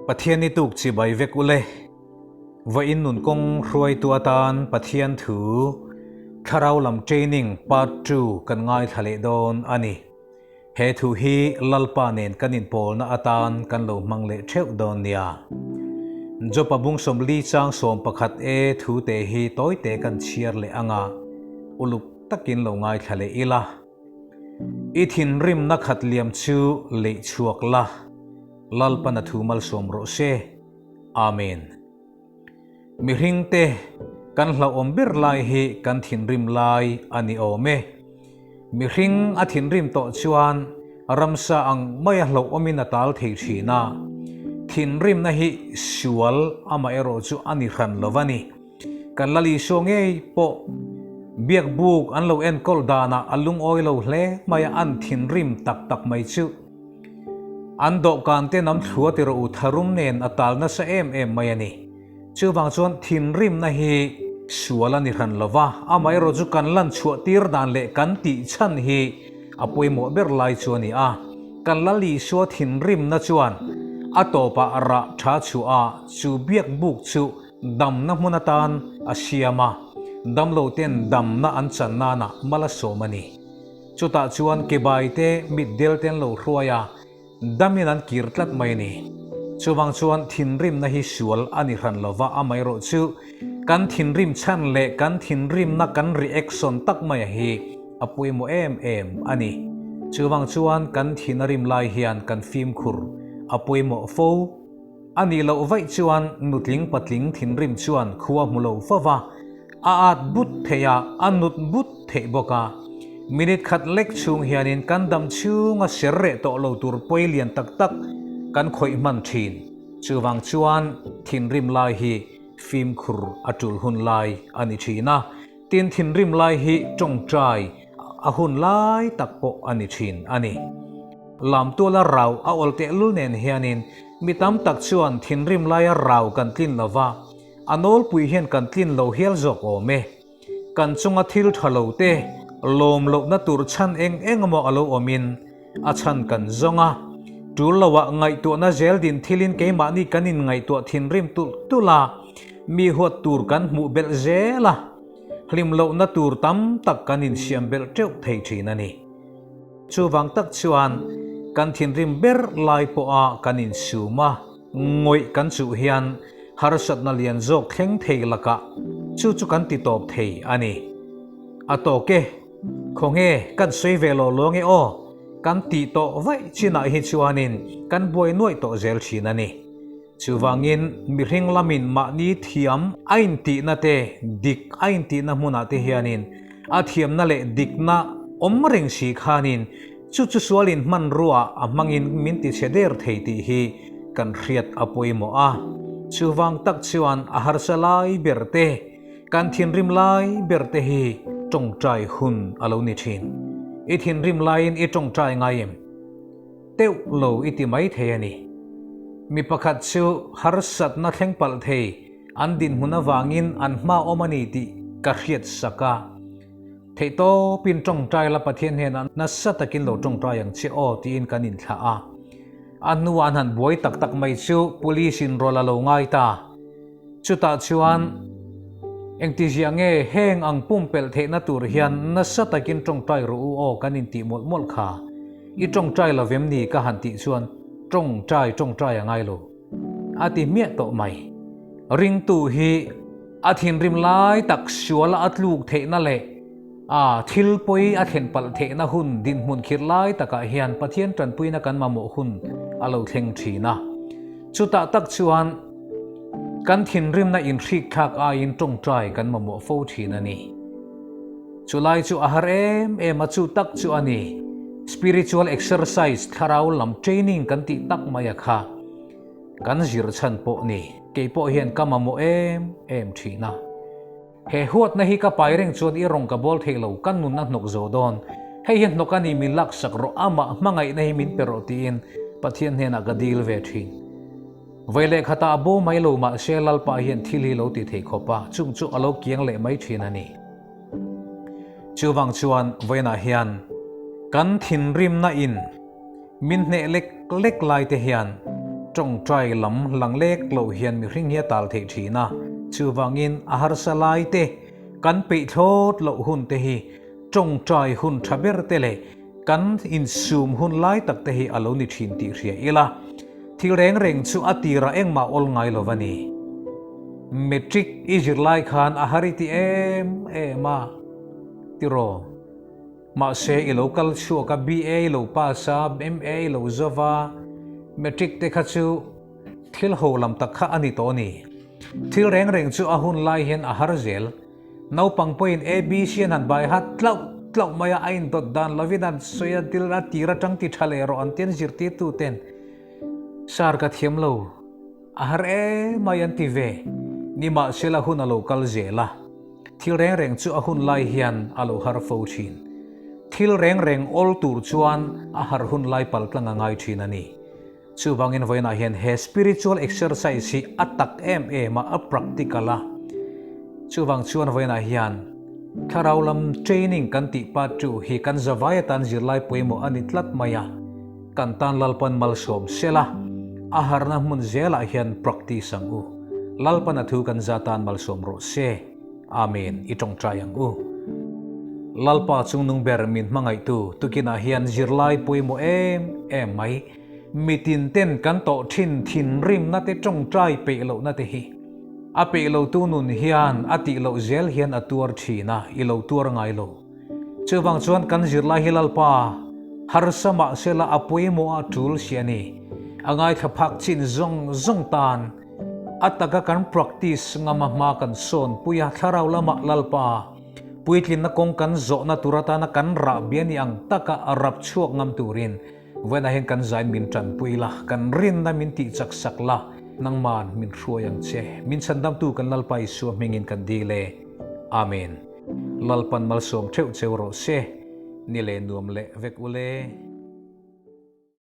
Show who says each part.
Speaker 1: Pathian i tuk chibai vek ule. Vawiin nun kawng hruaitu atan Pathian thu Thlarau lam training part ii kan ngaithla leh dawn a ni. He thu hi Lalpa nen kan inpawlna atan kan lo hmang leh theuh dawn nia. Jopa bung 40 chang 11 e thu te hi tawite kan chhiar leh anga uluk takin lo ngaithla leh ila. I thinrimna khat liam chu leih chhuak la, Lalpan a thu malsawm rawh se. Amen. Mihringte kan hlauhawm ber lai hi kan thinrim lai a ni awm e. Mihring a thinrim tawh chuan ramsa ang maia hlauhawmin a tal thei thin a, thinrimna hi sual amaherawh chu a ni hran lo va ni. Kan Lal Isua ngei pawh biakbuk an lo enkawl danah a lungawi lo hle mai a, an thinrim tak tak mai chu. An dawhkan te nam thlua ti rawh u tharum nen a tal nasa em em mai a ni. Chuvang chuan thinrimna hi sual a ni hran lo va, amaherawh chu kan lan chhuah tir dan leh kan tih chhan hi a pawimawh ber lai chu a ni a. Kan Lal Isua thinrimna chuan a tawpah rah tha chhuah a, chu biak buk chu damna hmun atan a siam a, damlo ten damna an chan nana mal a sawm a ni. Chutah chuan kebai te mitdel te an lo hruai a, damin an kir tlat mai a ni. Chuvang chuan thinrimna hi sual a ni hran lova, amaherawh chu kan thinrim chhan leh kan thinrimna kan reaction tak maia hi a pawimawh em em a ni. Chuvang chuan kan thin a rim lai hian kan fimkhur a pawimawh fo. A nih loh vaih chuan nutling patling thinrim chuan khua hmu lo fo va, a at but theih a, a nut but theih bawk a. Minute khat lek chhung hianin kan dam chhunga ser reh tawh lo tur pawi lian tak tak kan khawih hman thin. Chuvang chuan thinrim lai hi fimkhur a tul hun lai a ni thin a, tin thinrim lai hi tawngtai a hun lai tak pawh a ni thin a ni. Lamtuala rau a awl tehlul nen hianin mi tam tak chuan thinrim laia rau kan tlin lo va, a nawlpui hian kan tlin lo hial zawk awm e. Kan chunga thil tha lo te lawm lohna tur chhan eng eng emaw a lo awmin a chhan kan zawng a. Tul loah ngaihtuahna zel din thilin keimahni kan inngaihtuah thinrim tulh tulh a, mi huat tur kan hmuh belh zel a, hlim lohna tur tam tak kan insiam belh teuh thei thin a ni. Chuvang tak chuan kan thinrim ber lai pawha kan insum a, ngawih kan chuh hian harsatna lian zawk thleng thei lakah chu chu kan ti tawp thei a ni. A tawk e, khawnge kan sawi ve lo lo nge aw, kan tih tawh vaih chinah hi chuanin kan buai nuaih tawh zel thin a ni. Chuvangin mihring lamin mahni thiam a intihna te, dik a intihna hmunah te hianin a thiamna leh dikna awm reng si khanin chu chu sualin hmanrua a hmangin min tichhe der thei tih hi kan hriat a pawimawh a. Chuvang tak chuan a harsa lai ber te, kan thinrim lai ber te hi tawngtai hun a lo ni thin. I thinrim laiin i tawngtai ngai em? Teuh lo i ti mai thei a ni. Mi pakhat chu harsatna thleng palh thei an dinhmun avangin an hma awm a ni tih ka hriat sak a. Theihtawpin tawngtai la Pathian hnenah nasa takin lo tawngtai ang che aw tiin kan inthlah a. A hnuah an han buai tak tak mai chu police in rawlh a lo ngai ta. Chutah chuan engtizia nge heng ang pumpelh theihna tur hian nasa takin tawngtai rawh u aw kan intih mawlh mawlh kha. I tawngtai lo vem ni ka han tih chuan tawngtai tawngtai a ngai lo a ti hmiah tawh mai. Ringtu hi a thinrim lai tak suala a tluk theihna leh a thil pawi a thlen palh theihna hun dinhmun khirh lai takah hian Pathian tanpuina kan mamawh hun a lo thleng thin a. Chutah tak chuan kan thinrimna inhrikthlak aiin tawngtai kan mamawh fo thin a ni. Chulai chu a har em em a, chu tak chu a ni. Spiritual exercise, thlarau lam training kan tih tak mai a kha kan zir chhan pawh ni. Kei pawh hian ka mamawh em em thin a. He huatna hi ka pai reng chuan i rawng ka bawl theih lo, ka nun a hnawk zo dawn. Hei hi hnawk a ni, min laksak rawh, amah hmangaihna hi min pe rawh tiin Pathian hnenah ka dil ve thin. Vawi leh khatah a bo mai lo mahse Lalpa hian thil hi lo ti thei khawp a, chung chu a lo kiang leh mai thin a ni. Chuvang chuan vawiinah hian kan thinrimna in min hneh lek lek lai te hian. Tawngtai lam lang lek lo hian mihring hi a tal theih thin a, chuvangin a harsa lai te, kan peih thlawt loh hun te hi tawngtai hun tha ber te leh kan insum hun lai tak te hi a lo ni thin tih hria ila, thil reng reng chu a tirah engmah awl ngai lo va ni. Matric i zir lai khan a har i ti em em a, tiraw? Mahse i lo kal chhuak a, BA i lo pass a, MA i lo zo va, Matric te kha chu thil ho lam tak kha a ni tawh a ni. Thil reng reng chu a hun lai hian a har zel. Naupang pawhin ABC an han bai hat tlauh tlauh mai a, a indawt dan lovin an sawi a, dil a tir atang ti tha leh rawh an ti an zirtirtu ten sar ka thiam lo. A har emai an ti ve. Nimahsela hun a lo kal zel a, thil reng reng chu a hun lai hian a lo har fo thin. Thil reng reng awl tur chuan a har hun lai pal tlang a ngai thin a ni. Chuvangin vawiinah hian he spiritual exercise hi a tak em em a, a practical a. Chuvang chuan vawiinah hian thlarau lam training kan tih part tu hi kan zavai atan zirlai pawimawh a ni tlat mai a. Kan tan Lalpan malsawm sela, a harna hmun zelah hian practice ang u. Lalpan a thu kan za tan malsawm rawh se. Amen. I tawngtai ang u. Lalpa chungnung ber min hmangaihtu tukinah hian zirlai pawimawh em em mai. Mitin ten kan tawh thin thinrimna te tawngtai peih lohna te hi. A peih lotu nun hian a tih loh zel hian a tuar thin a, i lo tuar ngai lo. Chuvang chuan kan zirlai hi Lalpa harsa mahsela a pawimawh a tul si a ni. A ngaithla phak chin zawng zawng tan a taka kan practice ngama hma kan sawn pui a, thlarau lamah Lalpa puitlinna kawng kan zawhna tur atana kan rahbi a ni ang taka a rap chhuak ngam turin vawiinah hian kan zain min tanpui la, kan rinna min tihchak sak la, nangman min hruai ang che. Min chhandamtu kan Lalpa Isua hmingin kan dil e. Amen. Lalpan malsawm theuh cheu rawh se, ni leh nuam leh vek ule.